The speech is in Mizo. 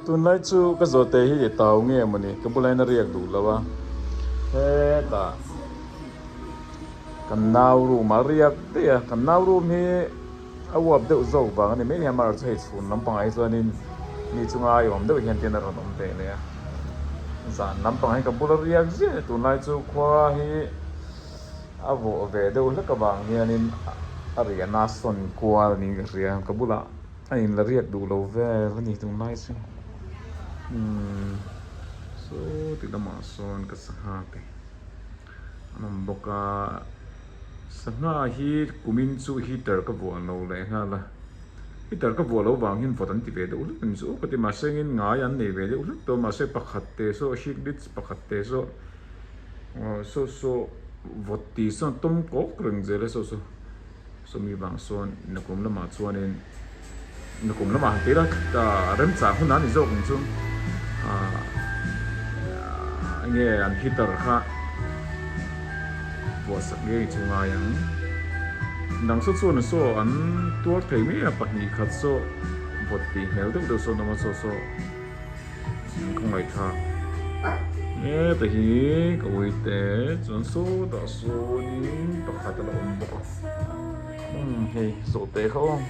Tunlai chu ka zawhte hi i tau nge mawni ka bula in a riak duh lo a, hetah kan nau room ah a riak daih a, kan nau room hi a uap deuh zawk vang a ni mai hian amaherawhchu hei chhun lampangah hi chuanin mi chunga i awm deuh hian tin a rawn awm ve leh a, zan lampangah hi ka bula riak ziah a ni tunlai chu khua hi a vawh ve deuh hlek avang hianin a riahna a sawn kual niin ka hria ka bulah a inla riak duh lo vel a ni tunlai chu umm saw ti lamah sawn ka sangha te an awm bawk a sangha hi kumin chu heater ka vuah lo leh nghal a heater ka vuah loh vang hian vawt an ti ve deuh hlek ang chu ka ti mahse engin ngai an nei ve deuh hlek tawh mahse pakhat te saw sheet bits pakhat te saw aw saw saw vawt tih sawn tawm kawk reng zel a saw saw. Sawmi vang sawn nakum lamah chuanin nakum lamah han tih ila remchang hun a ni zawk ang chu ah enge an heater kha vuahsak ngei chu ngai ang dang saw chuan saw an tuar thei mai a pahnih khat saw vawt tih hmel deuh deuh sawn awm a saw saw. An khawngaih thlak heta hi ka ui te chuan sawtah sawnin pakhat a la awm bawk a umm hei zawhte kha aw.